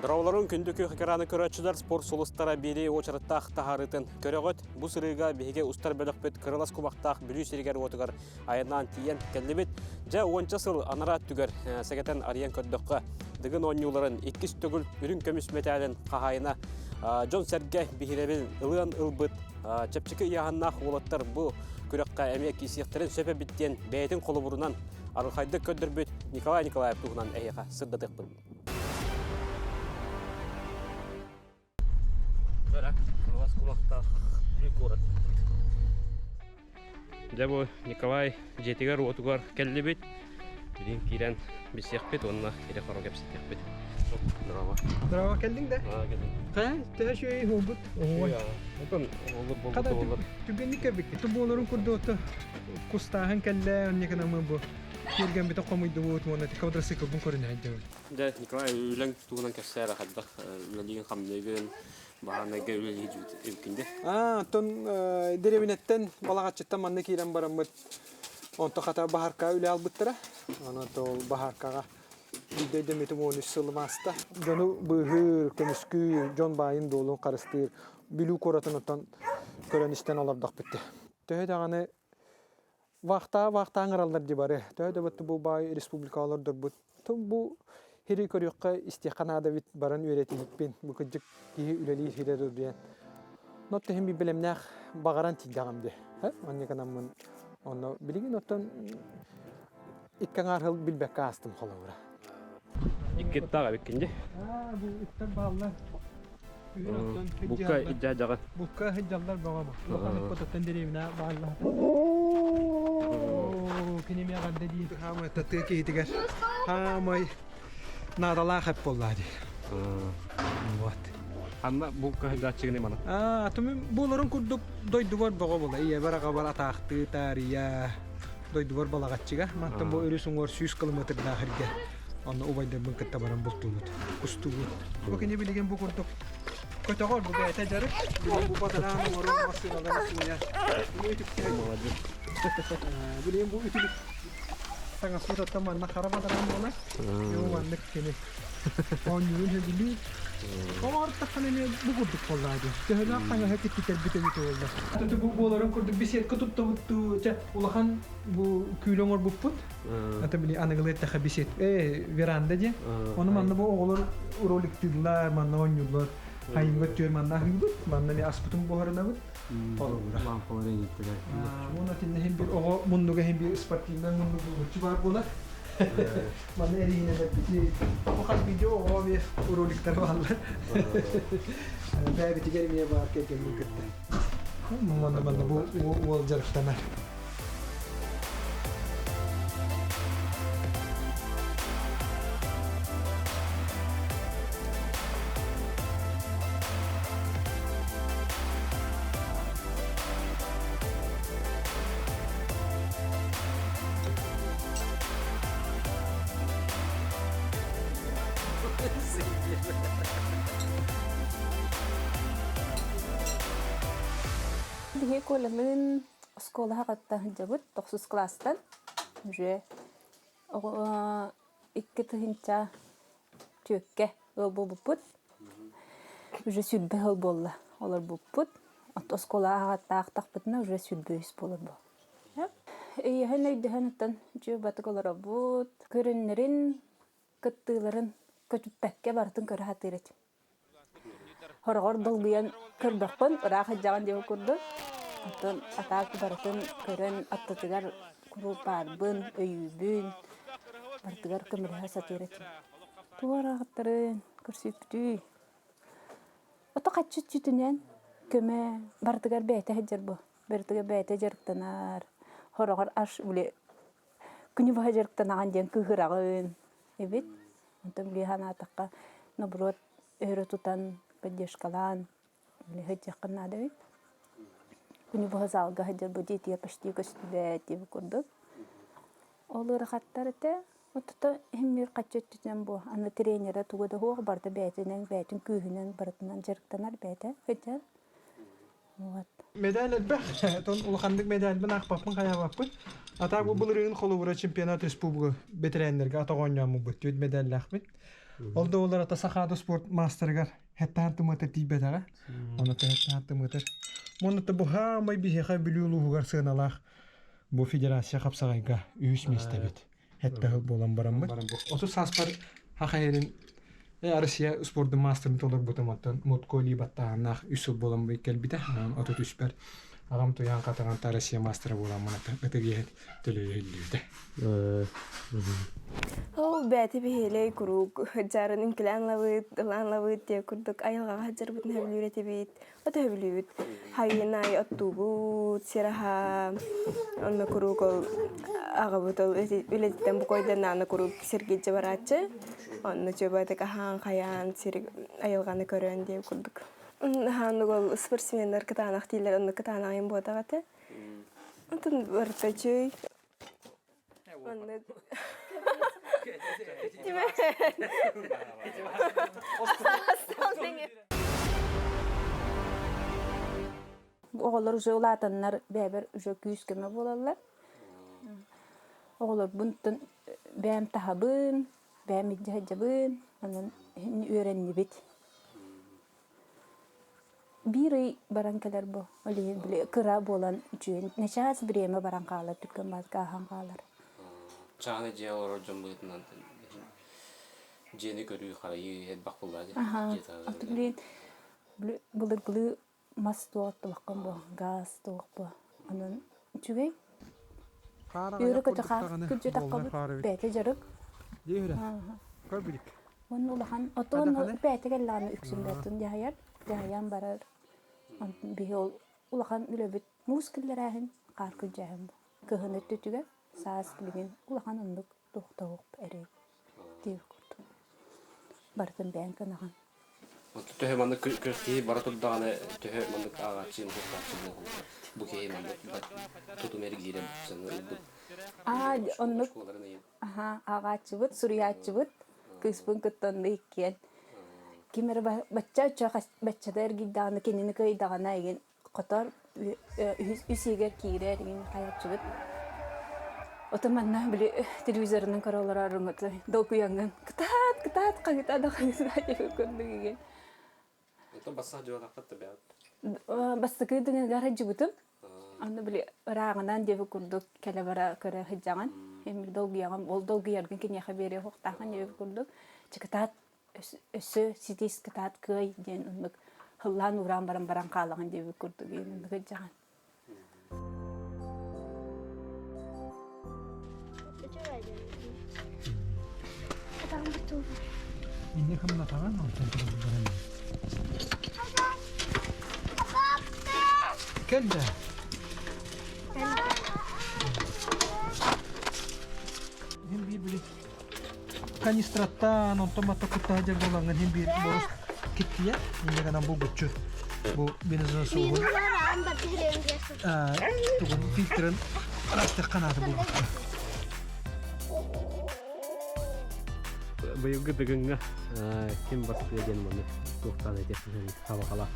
Дороолорун күндү күөх экраны көрөөччүлэр спорт сулустара биэрии уочараттаах таһаарыытын көрөҕүт. Бу сырыыга биһиги устар бөлөхпүт кырылас кумахтаах Бүлүү сиригэр-уотугар айаннаан тиийэн кэллибит. Дьэ, уонча сыл анараа өттүгэр сэгэтэн арыйан көрдөххө, Дыгын оонньууларын иккис төгүл үрүҥ көмүс мэтээлин хаһаайына дьон-сэргэ биһирэбил ылыан ылбыт чэпчэки ыйааһыннаах уолаттар бу күрэххэ эмиэ киирсиэхтэрин сөп эбит диэн бэйэтин холобурунан арылхайдык көрдөрбүт Николай Николаев туһунан эһиэхэ сырдатыахпыт. Дьэ бу Николай дьиэтигэр-уотугар кэллибит. Билигин киирэн билсиэхпит уонна ирэ-хоро кэпсэтиэхпит. Здорово. Здорово, кэллиҥ да? Хайа, төһө үчүгэй буолбут? Отон олор буолбут олор. Түгэнник кэлбиккит. Ту буоларын курдук кустааһын кэллэ, онньукунамы бу тиэргэммитин хомуйдубут уонна квадроциклбын көрүнэйдибит. Дьэ, Николай, үлэҥ туһунан кэпсээ эрэ хайдах үлэлиигин-хамныыгын, баһаарынайга үлэлии эбиккин дии? Аа, оттон дэриэбинэттэн Балаҕаччыттан манна киирэн бараммыт, онто хата баһаарка үлэ албыттара. Онон ол баһааркаҕа биирдэ өйдөммүтүм 13 сылым ааста. Дьону быыһыыр, көмүскүүр, дьон баайын-дуолун харыстыыр Бүлүү куоратын оттон көрөн-истэн олордохпут дии. Төһө даҕаны Вахтаа вахтаа ыҥыраллар дии бары. Төһө да бу баай республикаҕа олордорбут. Бу сири көрүөххэ, истиэххэ наада эбит баран үөрэтиһикпин. Бу кырдьык киһи үлэлиир сирэ дуо диэн. Нот иһин бэлэмнээх баҕаран тиийдэҕим дии. Онньа гынаммын онно билигин оттон икки аҥаар сыл билбэккэ аастым холобура. Иккиттаах эбиккин дии. Аа, бу ыттар бааллар. Букка иддьаҕа. Букка сылдьаллар бөҕө бу. Улахан ыппытыттан дэриэбинэ бааллар. Кини эмиэ эҕэрдэ дии. Хаамай тыа киһитигэр хаамай наадалаах эп буоллаа дии. Вот. Анна булка сылдьааччыгын мана. Аа, тумун буоларын курдук дойдубар бөҕө була. Ийэбэр аҕабар атаахтыы таарыйа дойдубар балаҕаччыга. Мантан бу өрүс уҥуор 100 километрдаах иргэ. Онно убайдарбын кытта баран бултуубут, кустуубут. Бу кини билигин бу курдук көтөҕөр, бу бэйэтэ дьарык. Билигин бу бадараан оҥорор массыыналары сууйар. Бу үтүктэр. Билигин бу үтүлүк таҥаспыт оттон манна хара бадараан буолар. Бу маннык кини оонньуурун сөбүлүүр. Оҥортаххына эмиэ бу курдук буоллаа дии. Төһөлөөх таҥаһы киттитэрбит эбит буолла. Бу буоларын курдук беседка туттабыт чэ улахан бу күүлэ оҥорбуппут. Это били аныгылыы эттэххэ бесед, э, веранда диэн. Ону манна бу оҕолор роликтыыллар, манна оонньууллар. Хайыҥҥа өттүгэр манна аһыыбыт, манна эмиэ аспытын буһарынабыт. Холобура. Уонна итиннэ иһин бир оҕо муннуга иһин бир спортивнай муннук булгуччу баар буолар. Манна эриинэлэрбити бу хас биирдии оҕо эмиэ роликтар бааллар. Бэйэбитигэр эмиэ баар кэргэммин кытта. Манна манна бу уол дьарыктанар. Биһиги Колялыын оскуолаҕа кытта сылдьабыт тохсус кылаастан уже 2004-кэ ыал буолбуппут. Уже 20 сыл буолла олорбуппут. Оскуолаҕа аҕаттаахтахпытына уже 23 буолар буо. Өйөһөн өйдөһөн оттон үчүгэй батык олоробут. Көрүннэрин, кыттыыларын көтүппэккэ барытын көрө сатыыр этим. Хороҕор долгуйан көрбөххүн, ыраах сылдьаҕын диэбит курдук. Оттон атаак барытын көрөн аттытыгар куруук баарбын, өйүүбүн, барытыгар көмөлөһө сатыыр этим. Тугу араҕыттарын көрсүппүтүй? Ото хаччы өттүтүнэн көмө барытыгар бэйэтэ сылдьар буо. Барытыгар бэйэтэ дьарыктанар. Хороҕор аш били күнү быһа дьарыктанаҕын диэн кыыһыраҕын эбит. Онтон били санаатахха, наоборот, өрө тутан, поддержкалаан били сылдьыаххын наада эбит. Күнү быһа залга сылдьар бу дьиэтигэр почти көстүбэт диэбит курдук. Ол ыарахаттар этэ. Отто иһин хаччы өттүнэн бу аны тренерэ туга да суох барыта бэйэтинэн бэйэтин күүһүнэн барытынан дьарыктанар бэйэтэ сылдьар. Вот. Медаль элбэх. Тон улаханнык медальбын аахпаппын хайаабаппын. Атаа бу былырыын холобура чемпионат республика бэтэрээннэргэ атах оонньооммуппут. Түөрт медаллаахпын. Ол да буоллар ата Сахаада спорт маастарыгар хэттаан тымыта тиийбэтэҕэ. Ону хэттаан тымытыр. Монута бу хаамай биһиэхэ Бүлүү улууһугар сыаналаах бу федерация хапсаҕайга үһүс миэстэбит. Хэттаһыл буолан бараммыт. 30 сааспар хахайырын Россия спордун маастарын толорбутум оттон Мутко илии баттааһыннаах үс сыл буолан кэлбитэ. 33-пэр аҕам туйаан хатаҕан Россия маастара буоламмын ытык иэһит төлөйүллүбүтэ. Ол бэти биһилэй куруук дьарын үҥкүлээн лабыт, ылаан лабыт диэ курдук айылҕаҕа сылдьарбытын сөбүлүүр этибит, от сөбүлүүбүт. Хайын аайы оттуубут, сир аһа, онно куруук ол аҕабыт ол үлэтиттэн букойданааны куруук сиргэ илдьэ барааччы. Онно чөбөтүк аһаан, хайаан, сири айылҕаны көрөн диэ курдук. Аһаан ол спортсменнар кытаанах дииллэр, онно кытаанаҕын буотах этэ. Онтон барыта үчүгэй. Оннук. Оҕолор уже улаатаннар бэйэбэр уже күүс-көмө буолаллар. Оҕолорбун бэйэм таһабын, бэйэм илдьэ сылдьабын, онон үөрэннибит. Биир ый баран кэлэр бу. Ол иһин били кыра буолан үчүгэй. Начаас бириэмэ баран хаалар, түргэн бааска ааһан хаалар. Чааны дьиэ олорор дьон быһыытынан дьиэни көрүү-харайыы элбэх буоллаа дии. Аха. Оттон билигин былыргылыы мас туох оттубаккын бу, гаас туох бу. Онон үчүгэй. Хаара Үөрэ аҕыйах көтө курдук хаар даҕаны күрдьү буоллар таххабыт хаара эбит. бэйэтэ дьарык. Дии үрэ. Аха. Көр билик. Уонна улахан отон Хайдахханый? бэйэтэ кэллэҕинэ үксүн бэйэтин дьаһайар, дьаһайан барар. Онтон биһи ол улахан үлэбит муус киллэрээһин, хаар күрдьээһин бу. Кыһын өттүтүгэр, саас билигин улахан оннук туохтаах эрэй диир курдук. Барытын бэйэҥ гынаҕын. Оттон төһө маннык күрэхтэһии бара турдаҕына төһө маннык ааҕааччы суохтааччы буолуо бу киһи маннык тутум эргиирэ ылбыт Аа, оннук оскуолаларын ыйын Аһаа, ааҕааччыбыт, суруйааччыбыт кыыспын кытта онно иккиэн. Ким эрэ бачча оччо баччата эргийдэҕинэ кинини кыайдаҕына игин хотор үс иһигэр киирэр игин хайааччыбыт. Ото манна били телевизорынан көрө олорор долгуйаҥҥын кытаат кытаат хаһыта да хаһыта диэбит курдук игин. Оттон бассаах дьуотаххыт да бэҕэт. Бастакы дыҥыгар сылдьыбытым. Аны били ырааҕынан диэбит курдук кэлэ-бара көрө сылдьаҕын. Эмир долгуйаҕын, ол долгуйаргын киниэхэ биэриэ суохтааххын диэбит курдук. Чыкытаат өссө ситис кытаат кыай диэн оннук һыллаан уураан баран баран хаалаҕын диэбит курдук оннук сылдьаҕын. Инне хамнатаҕын онтон баран. Кэллэ. Хин биир били канистраттан онтон батта куттаһа дьэр буолаҥҥын хин биир борус киттийэ инне гынан булгуччу бу бензин суоһун тугун фильтрын ырастык ханааты булгуччу. Быйылгы Дыгыҥҥа ким бастыа диэн маны туохтаан этиэхпин хабахала.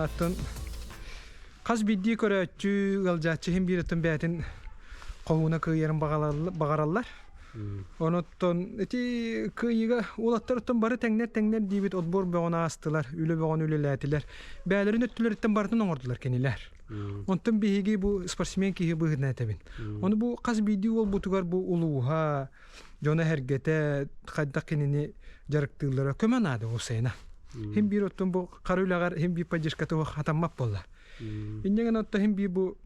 Оттон хас биирдии көрөөччү, ыалдьааччы иһин биир оттон бэйэтин хоһууна кыайарын баҕараллар. Онуттан ити кыайыыга уолаттар оттон бары тэҥнэр-тэҥнэр диибит отбор бөҕөнү аастылар, үлэ бөҕөнү үлэлээтилэр. Бэйэлэрин өттүлэриттэн барытын оҥордулар кинилэр. Онтон биһиги бу спортсмен киһи быһыытынан этэбин. Ону бу хас биирдии уолбутугар бу улууһа, дьоно-сэргэтэ хайдах кинини дьарыктыыллара көмө наада уопсайына. Хим биир оттон бу хара үлэҕэр хим биир поддержката хатаммат буолла. Инньэ гынан оттон хим биир бу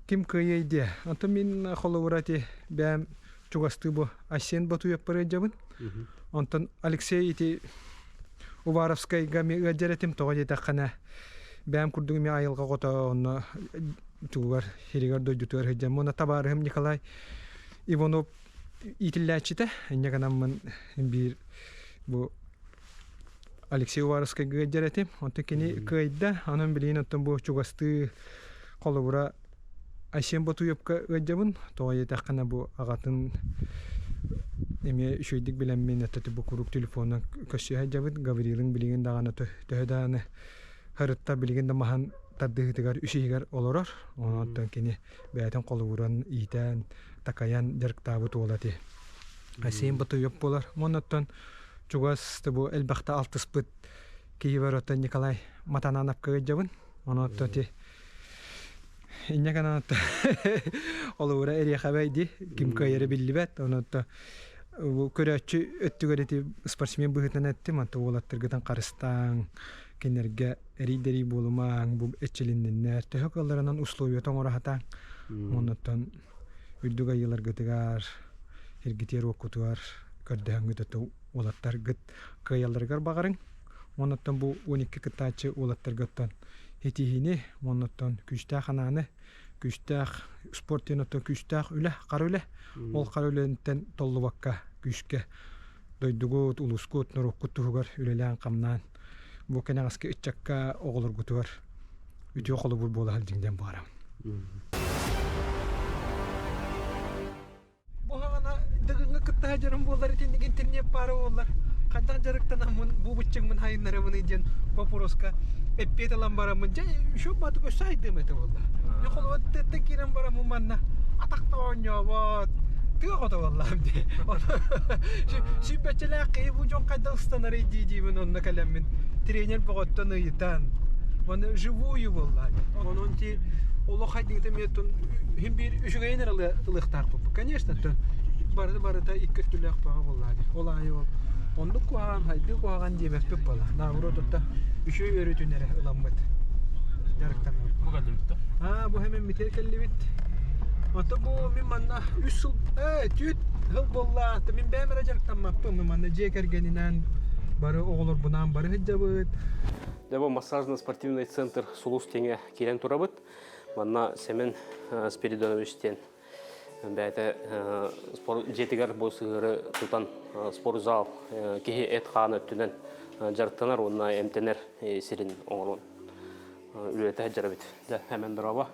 ким кыайыай диэ. Онтон мин холобура ити бэйэм чугастыы бу Айсен Ботуевпар ыалдьабын. Онтон Алексей ити Уваровскайга ми ыалдьар этим тоҕо диэтэххинэ бэйэм курдук эмиэ айылҕа оҕото онно тугугар сиригэр дойдутугар сылдьан уонна табаарыһым Николай Иванов иитиллээччитэ инньэ гынаммын биир бу Алексей Уваровскайга ыалдьар этим онтон кини кыайда онон билигин оттон бу чугастыы холобура Айсен Ботуевка ыалдьабын тоҕо диэтэххинэ бу аҕатын эмиэ үчүгэйдик билэммин это бу куруук телефонунан көрсүһэ сылдьабыт Гаврилын билигин даҕаны төһө даҕаны һырытта билигин да маһын тардыһыытыгар үс иһигэр олорор онон кини бэйэтин холобурун иитэн такайан дьарыктаабыт уола ити. Айсен Батуев буолар. Оннуттан чугас бу элбэхтэ алтыспыт киһибэр оттон Николай Матанановка ыдьабын. Онон ти инньэ гынан олуура эриэхэбэй ди ким кыайара биллибэт. Онон көрөөччү өттүгэр ити спортсмен быһыытынан эттим, онто уолаттаргытын харыстааҥ, кинилэргэ эрий-дэрий буолумаҥ, бу эчилинниннэр, төһө кыалларынан условията оҥоро сатааҥ. Оннуттан үрдүк айыыларгытыгар, эргитиэр уоккутугар көрдөһөҥҥүт ото уолаттаргыт кыайалларыгар баҕарыҥ. Оннуттан бу 12 кыттааччы уолаттаргыттан итиһиини, оннуттан күүстээх анааны, күүстээх спорт диэн оттон күүстээх үлэ, хара үлэ. Ол хара үлэнтэн толлубакка күүскэ дойдугут, улуускут, норуоккут туһугар үлэлээн-хамнаан бу кэнэҕэски ыччакка оҕолоргутугар үтүө холобур буола сылдьыҥ диэн баҕарабын. Бу хаҕана Дыгыҥҥа кытта дьарым буоллар итинник интернет баара буоллар хайдах дьарыктанаммын бу быччыҥмын хайыннарабыный диэн вопроска эппиэт ылан бараммын дьэ еще батык өссө айдыам этэ буолла. Мен холобур тыаттан киирэн бараммын манна атахта оонньообот тыа хото буоллаам дии. Сүүрбэччэлээх киһи бу дьон хайдах ыстанарый дии диибин онно кэлэммин тренер бөҕөттөн ыйытан Маны живую буолла. Онон ти олох хайдыыта миэтун хим биир үчүгэйин эрэ ылыахтаахпыт. Конечно, барыта барыта икки өттүлээх баҕа буолла. Ол аайы ол оннук куһаҕан, хайдыы куһаҕан диэбэппит буолла. Наоборот, отта үчүгэй өрүтүн эрэ ыламмыт дьарыктанабыт. Бу кэллибит да? Аа, бу хэмэн митер кэллибит. Ото бу мин манна үс сыл, ээ, түөрт сыл буолла. Мин бэйэм эрэ дьарыктаммаппын. Мин манна дьиэ кэргэнинэн бары оҕолорбунаан бары сылдьабыт. Дьэ бу массажно-спортивный центр Сулус тэҥэ киирэн турабыт. Манна Семен Спиридонович диэн бэйэтэ спорт дьиэтигэр бу сыһыары тутан спортзал киһи эт-хаан өттүнэн дьарыктанар уонна эмтэнэр сирин оҥорон үлэлэтэ сылдьар эбит. Дьэ, Эмэн дорообо.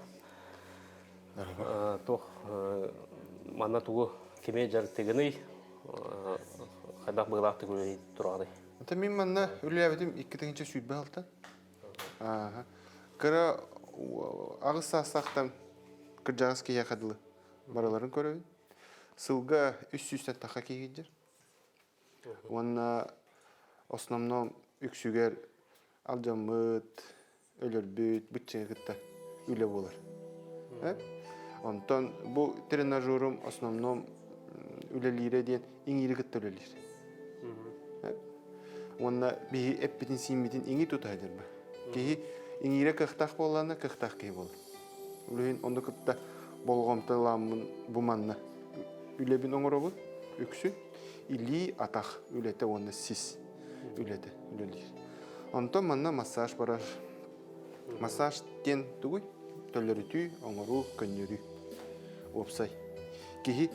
Туох манна тугу кими дьарыктыгыный, хайдах быһыылаахтык үлэлии тураҕыный? Это мин манна үлэлээбитим 2026. Кыра аҕыс саастаахтан кырдьаҕас киһиэхэ дылы барыларын көрөбүн. Сылга 300-тэн тахха киһи киирдэр. Уонна основном үксүгэр алдьаммыт, өлөрбүт быччыҥы кытта үлэ буолар. Онтон бу тренажерум основном үлэлиирэ диэн иҥиири кытта үлэлиир. Уонна биһи эппитин-сииммитин иҥии тута сылдьарба. Киһи иҥиирэ кыахтаах буоллаҕына кыахтаах киһи буолар. Үлэһин онно кытта болҕомтолооммун бу манна үлэбин оҥоробун үксүн илии атах үлэтэ уонна сис үлэтэ үлэлиир. Онтон манна массаж барар. Массаж диэн тугуй? Төлөрүтүү, оҥоруу, көннөрүү. Уопсай. Киһи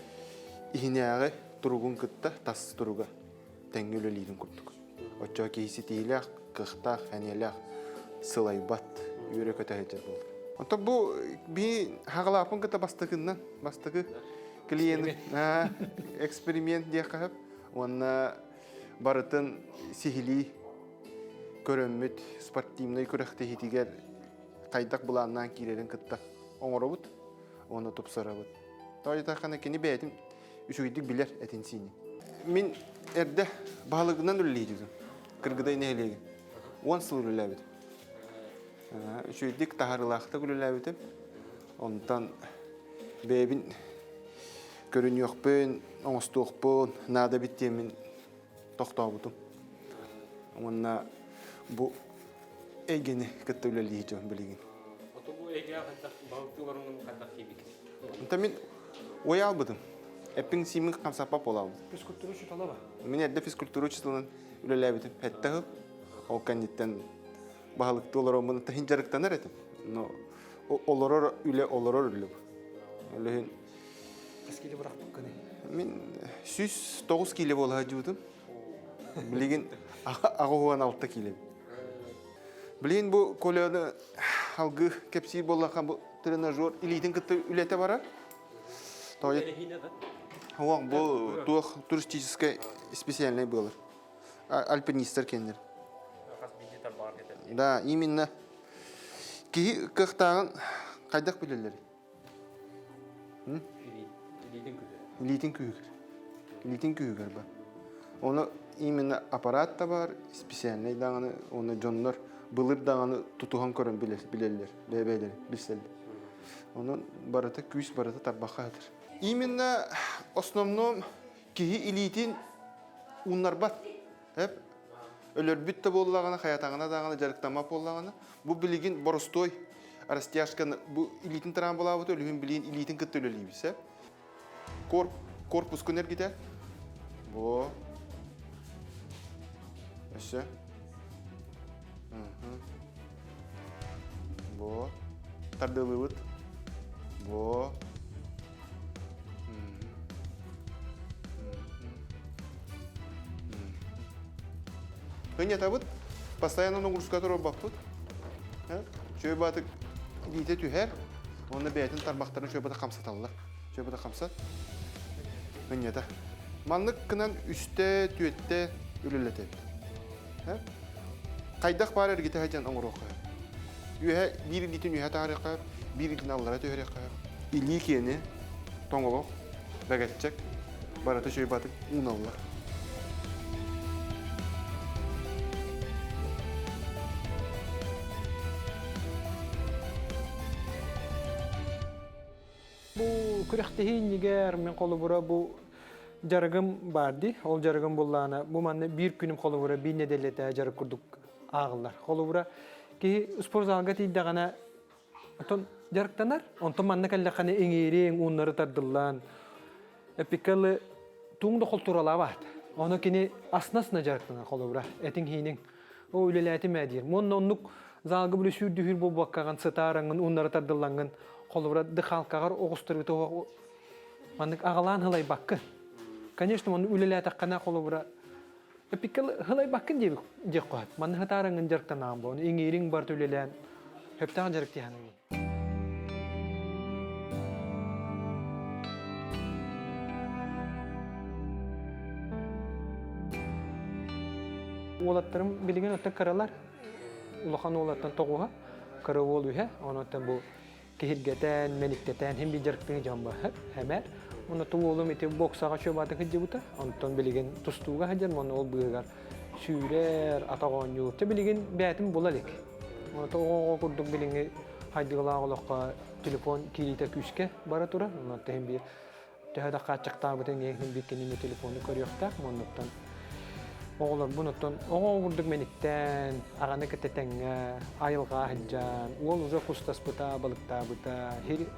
иһинээҕи туругун кытта тас туруга тэҥҥэ үлэлиирин курдук. Оччоҕо киһи ситиһиилээх, кыахтаах, сэниэлээх, сылайбат, үөрэ-көтө сылдьар буолар. Онтон бу биһи хаҕалааппын кытта бастакыннан, бастакы клиент эксперимент диэххэ сөп. Уонна барытын сиһилии көрөммүт спортивнай күрэхтэһиитигэр хайдах былааннаан киирэрин кытта оҥоробут уонна тупсарабыт. Тоҕо диэтэххинэ кини бэйэтин үчүгэйдик билэр этин-сиинин. Мин эрдэ баһылыгынан үлэлиирим. Кыргыдай нэһилиэгин. 10 сыл үлэлээбитим. Үчүгэйдик таһаарыылаахтык үлэлээбитим. Онтон бэйэбин көрүнүөхпүн, оҥостуохпун наада эбит диэммин тохтообутум. Уонна бу эйгэни кытта үлэлии дьон билигин. Ото бу эйгэҕэ хайдах балыктыыларынан хайдах киирбиккин? Онтон мин уой албытым. Эппин сиимин хамсаппат буолабын. Физкультура учуутала ба? Мин эрдэ физкультура учууталынан үлэлээбитим. Сэттэ сыл. Ол кэнниттэн баһылыктыы олороммун таһын дьарыктанар этим. Но олорор үлэ олорор үлэ. Үлэһин Хас киилэ бырахпыккыный? Мин 109 киилэ буола сылдьыбытым. Билигин 86 киилэбин. Билигин бу Коляны алгыы кэпсиир буоллахха бу тренажер илиитин кытта үлэтэ барар. Туох бу туох туристическай специальный буолар. Альпинистар кеннер. Да, именно киһи кыахтааҕын хайдах билэллэрий? Илиитин күүһүгэр. Илиитин күүһүгэр. Илиитин күүһүгэр бар. Ону именно аппарат да бар, специальный даҕаны, оны дьоннор былыр даҕаны тутуһан көрөн билэллэр, бэйэ-бэйэлэрин билсэллэр. Онон барыта күүс барыта тарбахха сытар. Именно основном киһи илиитин ууннарбат. Эп өлөрбүт да буоллаҕына, хайатаҕына даҕаны дьарыктаммат буоллаҕына, бу билигин боростуой растяжканы бу илиитин трамбалаабыт өлүһүн билигин илиитин кытта үлэлиибит сөп. Корпускун эргитэ. Бу. Өссө. Бу. Тардылыбыт. Бу. Ынньатабыт, постоянно нагрузка туруорбаппыт. Чөй баатык илиитэ түһэр, уонна бэйэтин тарбахтарын чөй бата хамсаталлар. Чөй бата хамсат. Ынньата. Маннык гынан үстэ, түөттэ үлэлэтэбит. Хайдах баар эргитэ сылдьан оҥоруохха Үөһэ биир илиитин үөһэ таарыахха, биир илиитин аллара түһэриэххэ. Илии киэни, тоҥолох, бэгэччэк барыта үчүгэй батык ууналлар. Бу күрэхтэһии иннигэр мин холобура бу дьарыгым баар дии. Ол дьарыгым буллаана бу манна биир күнүм холобура биир нэдиэлэтэ дьарык курдук ааҕыллар. Холобура киһи спортзалга тиийдэҕинэ оттон дьарыктанар. Онтон манна кэллэххинэ иҥиириҥ, ууннары тардыллан эпикалы туҥ да холтуралаабат. Ону кини аснасына дьарыктанар холобура этиҥ-ииниҥ. О үлэлээтим ээ диир. Уонна оннук залга били сүүрдүһүүр буолбаккаҕын сытаараҥҥын ууннары тардыллаҥҥын холобура дыхалкаҕар оҕустарбыта маннык аҕалаан һылайбаккын. Конечно, онну үлэлээтэххинэ холобура эпиккэ һылайбаккын диэбик диэх хоһат. Манны сытаараҥҥын дьарыктанаан бу. Иҥиириҥ барыта үлэлээн сөптөөх дьарыктыһаныгын. Уолаттарым билигин оттон кыралар. Улахан уолаттан тоҕуһа, кыра уол үһэ. Онон бу киһиргэтэн, мэниктэтэн, хим би дьарыктыҥы дьон баһар, хэмэр. Онно ту уолум ити боксаҕа чуобаата сылдьыбыта. Онтон билигин тустууга сылдьар, онно ол быыһыгар сүүрэр, атах оонньуур. Те билигин бээтин була илик. Оҕо курдук билиҥҥи хайдыылаах олоххо телефон киириитэ күүскэ бара турар. Онон иһин биир төһө да хааччахтаабытын иһин биир кинини телефону көрүөхтээх. Оннуттан оҕолорбун оттон оҕо курдук мэниктээн, аҕаны кытта тэҥҥэ айылҕа сылдьан, уол уже кустаспыта, балыктаабыта,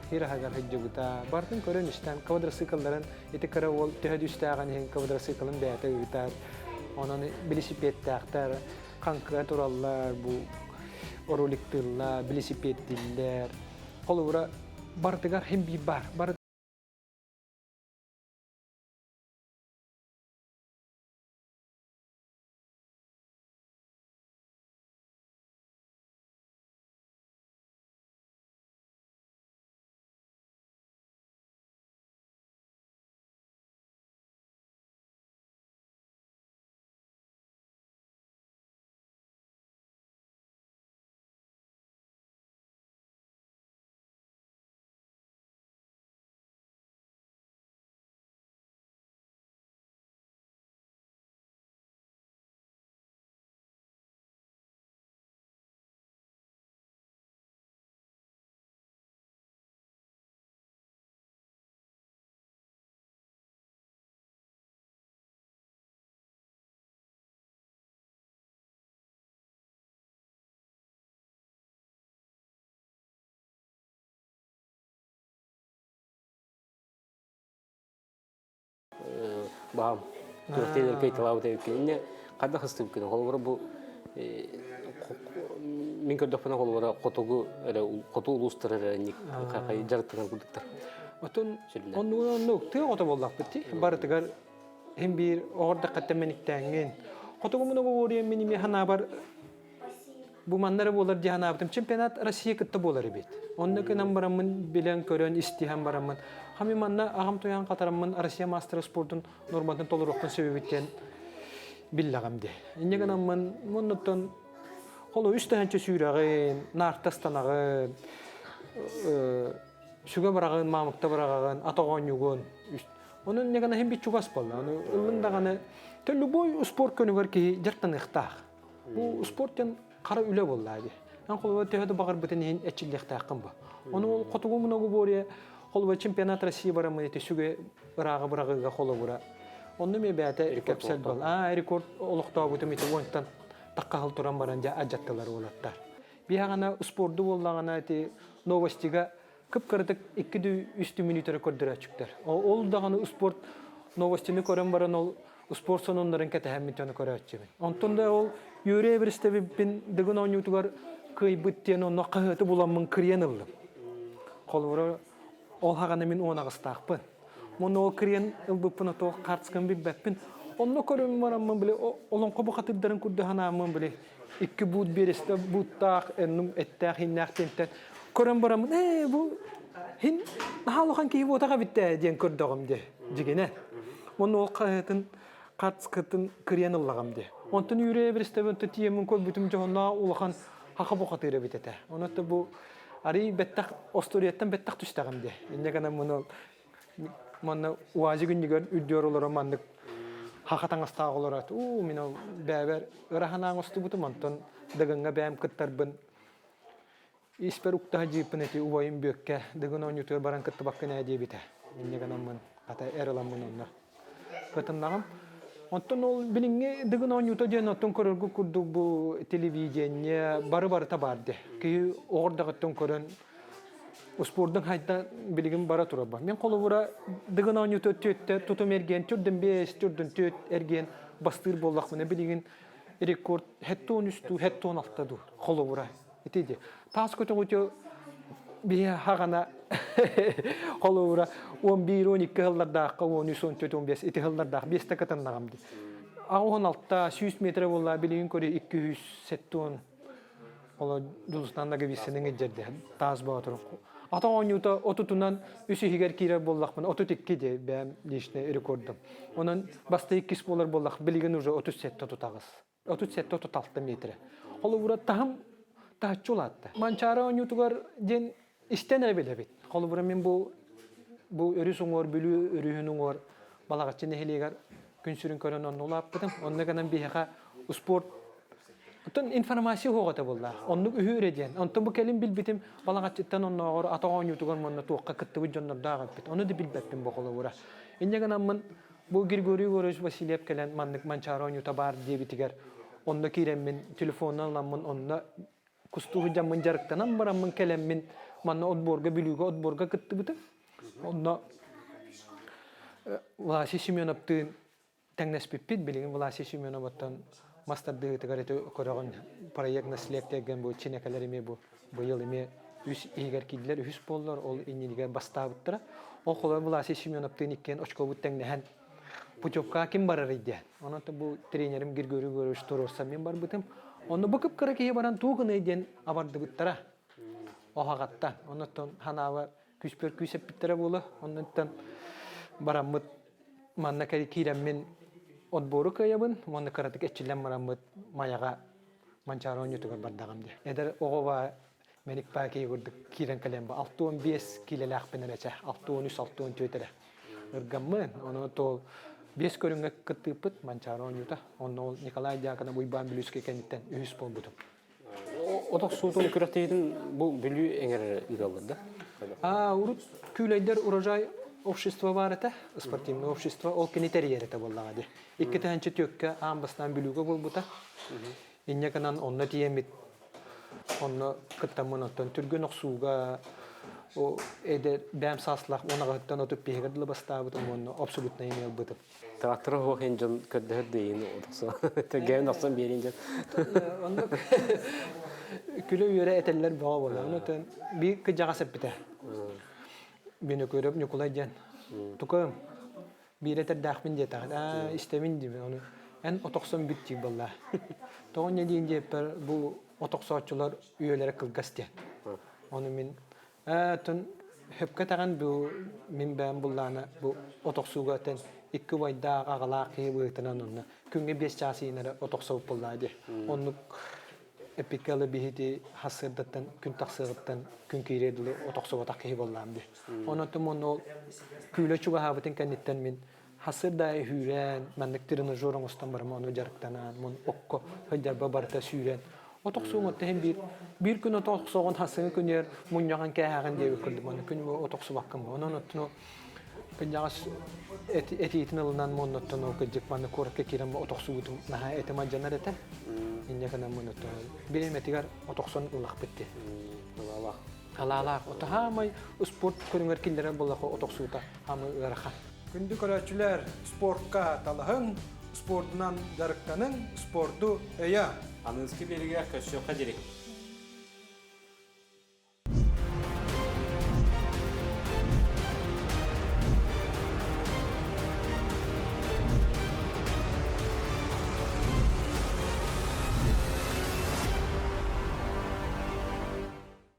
хир аһыгар сылдьыбыта, барытын көрөн-истэн квадроциклларын ити кыра уол төһө да үстээҕин иһин квадроциклын бэйэтэ ыытар. Онон билисипиэттээхтэр хаҥкыга тураллар, бу роликтыыллар, билисипиэттииллэр. Холобура, барытыгар хим биир баар. Бары Баам күрэхтэһиилэр кыайталаабыт эбиккин. Инньэ хайдах ыстыбыккын? Холобура бу мин көрдөхпүнэ холобура хотугу эрэ хоту улуустар эрэ дьарыктанар курдуктар. Отон оннугун оннук тыа оҕото буоллахпыт дии. Барытыгар Һин биир оҕордоххаттан мэниктээҥҥин. Хотугу муну уоруйан мин эмиэ санаабар бу манна эрэ буолар дии санаабытым. Чемпионат Россия кытта буолар эбит. Онно гынан бараммын билэн көрөн истиһэн бараммын хами манна аҕам туйаан хатараммын Россия маастара спордун норматын толоруохпун сөбүбүт диэн биллэҕим дии. Инньэ гынаммын муннуттан холу үс тыһанча сүүрэҕин, наарта ыстанаҕын, сүгэ быраҕын, маамыкта быраҕаҕын, ат оҕонньугун. Онон ньагана иһин бит чугас буолла. Ону ыллыҥ даҕаны то любой спорт көнүгэр киһи дьарыктаныахтаах. Бу спорт диэн хара үлэ буолла дии. Эн холобура төһө да баҕарбытын иһин эрчиллиэхтээххин бу. Ону ол хотугу многоборье холобура чемпионат России бараммын ити сүгэ ырааҕы быраҕыыга холобура. Онно эмиэ бэйэтэ кэпсэл буол. Аа рекорд олохтообутум ити уонтан таххаһыл туран баран дьэ адьаттылар уолаттар. Биһаҕана спорду буоллаҕына ити новостига кып-кыратык 2-3 мүнүүтэрэ көрдөрөөччүктэр. Ол даҕаны спорт новостины көрөн баран ол спорт сонуннарын кэтэһэммин дьону көрөөччүбүн. Онтон да ол Юрий Эверстевиппин Дыгын оонньуутугар кыайбыт диэн онно хаһыаты буламмын кырыйан ыллым. Холобура ол хаҕана мин 18-таахпын. Муну ол кырыйан ылбыппын ото хартысканы билбэппин. Онно көрөн бараммын били олоҥхо бухатырдарын курдук санааммын били икки буут биэрэстэ бууттаах эннум эттээх ииннээх диэнтэн көрөн бараммын ээ бу хин наһаа улахан киһи буотах эбит ээ диэн көрдөҕүм дии дьигинэ уонна ол хаһыатын хартыскатын кырыйан ыллаҕым дии онтон үүрэ биристэбин тиийэммин көрбүтүм дьоһуннаах улахан хаха бухатыыр эбит этэ онон бу арый бэттэх остуоруйаттан бэттэх түстэҕим дии инньэ гынан муну Манна УАЗик иннигэр үрдүөр олорон маннык хаха таҥастаах олорот. Уу, мин ол бэйэбэр ыра санаан оҥостубутум, онтон Дыгыҥҥа бэйэм кыттарбын испэр уктаһа дьииппин эти убайым Бүөккэ Дыгын оонньуутугар баран кыттыбаккын ээ диэбитэ. Инньэ гынаммын, хата эр ыламмын онно кытыннаҕым. Оттон ол билиҥҥи Дыгын оонньуута диэн оттон көрөргө курдук бу телевидение бары барыта баар дии. Киһи оҕордоҕуттан көрөн Успуордун хайда билигин бара турар. Мин холобура Дыгын оонньуута түөттэ тутум эргиэн түрдүн биэс, түрдүн түөт эргиэн бастыыр буоллахпына билигин рекорд 73 дуу, 76 дуу холобура. Ити ди. Таас көтөҕүтү биһи хаҕана холобура 11-12 сыллардаахха 13 14 15 ити сыллардаах биэстэ кытыннаҕым ди. 86 100 метр буолла билигин көрө 270 Ол Дьулустаан Ноговицыны илдьэрдэ таас боотур. Ата оонньуута отутунан үс иһигэр киирэр буоллахпына 32 диэ бэйэм личный рекордум. Онон баста иккис буолар буоллах билигин уже 37 тутаҕыс. 37-36 метрэ. Холобура таһым таһыччы улаатта. Манчаары оонньуутугар диэн истэн эрэ билэбит. Холобура мин бу бу өрүс уҥуор Бүлүү өрүһүн уҥуор Балаҕаччы нэһилиэгэр күн сүрүн көрөн онно улааппытым. Онно гынан биһиэхэ спорт Оттон информация уһуоҕа буолла. Оннук үһү эрэ диэн. Онтон бу кэлин билбитим Балаҕаччыттан оннооҕор атах оонньуутугар уонна туохха кыттыбыт дьоннордоох эппит. Ону да билбэппин бу холобура. Инньэ гынаммын бу Григорий Егорович Васильев кэлэн маннык Манчаары оонньуута баар диэбитигэр онно киирэммин телефонунан ыламмын онно кустуу сылдьаммын дьарыктанан бараммын кэлэммин манна отборга Бүлүүгэ отборга кыттыбытым. Онно Власий Семеновтыын тэҥнэспиппит. Билигин Власий Семеноваттан мас тардыһыытыгар ити көрөҕүн проект наследие диэн бу чинэкэлэр эмиэ бу быйыл эмиэ үс иһигэр киирдилэр, үһүс буоллар, ол иннинигэр бастаабыттара. Ол холобур Власий Семеновтыын иккиэн очкобут тэҥнэһэн путевкаҕа ким барарый диэн. Онон бу тренерим Григорий Егорович туруорсан мин барбытым. Онно бу кып-кыра киһи баран туох гыныай диэн абардыбыттара. Оһаҕаттан. Оннуттан ханаабар күүспэр күүс эппиттэрэ буолуо. Оннуттан бараммыт манна киирэммин отбору кыайабын уонна кыратык эрчиллэн бараммыт Майаҕа Манчаары оонньуутугар бардаҕым дии. Эдэр оҕо Мэник Паакей курдук киирэн кэлэн бу 65 киилэлээхпин эрэ чэ, 63-64 эрэ ыргаммын. Ону то биэс көрүҥҥэ кыттыыппыт Манчаары оонньуута. Онно ол Николай Дьяконов Уйбаан Бүлүүскэй кэнниттэн үһүс буолбутум. Отох суутун күрэхтэһиитин бу Бүлүү эҥэр ыыталлар да? А урут Күүлэйдэр урожай общество баар этэ, спортивное общество, ол кини тэрийэр этэ буоллаҕа дии. Икки тыһыынча түөккэ аан бастаан Бүлүүгэ буолбута. Инньэ гынан онно тиийэммит онно кыттаммын оттон түргэн охсууга о эдэр бэйэм сааслаах 18-тан 35-гэр дылы бастаабытым уонна абсолютно эмиэ ылбытым. Трактора суох иһин дьон көрдөһөр да иһин Тэгээн охсон биэрин дьон. Оннук күлэ-үөрэ этэллэр бөҕө буолар. Онон биир кыдьаҕас эппитэ. Бүнүкүрүп Ньукулай диэн. Тукаым, биир этэрдээхпин диэтэҕин. Аа, истэбин диибин. Ону эн отохсон бүт диир буолла. Тоҕо инньэ диин диэппэр бу отохсооччулар үйэлэрэ кылгас диэн. Ону мин Оттон сөпкө этэҕин бу мин бэйэм буллаана бу от охсууга этэн икки убайдаах аҕалаах киһи быһыытынан онно күҥҥэ биэс чаас иһин эрэ от охсобут буоллаа дии. Оннук. Эппиккэ биһити хассыардаттан күн тахсыаҕыттан күн киирээ дылы отохсубатах киһи буоллаам дии. Онон ол күүлэ чугаһаабытын кэнниттэн мин хасыр да үүрэн, маннык тренажер оҥостон барама ону дьарыктанан, мун окко сылдьарба барыта сүүрэн отохсуум отто иһин биир биир күн отохсоҕун хасыҥы күнүгэр мунньаҕын кээһэҕин диэбит курдук аны күн отохсубаккын онон оттуну кынньаҕас этиитин ылынан муоннуттан ол кырдьык манна куоракка киирэн отохсубутум наһаа этим алдьанар этэ инньэ гынан муоннуттан бириэмэтигэр отохсон ыллахпыт дии Алаалаах. Алаалаах. Ото хаамай спорт көрүҥэр киллэрэр буоллаха отохсуута хаамай ыарахан. Күндү көрөөччүлэр, спортка талаһыҥ, спордунан дьарыктаныҥ, спорду өйө! Аныгыскы биэригэ көрсүөххэ диэри.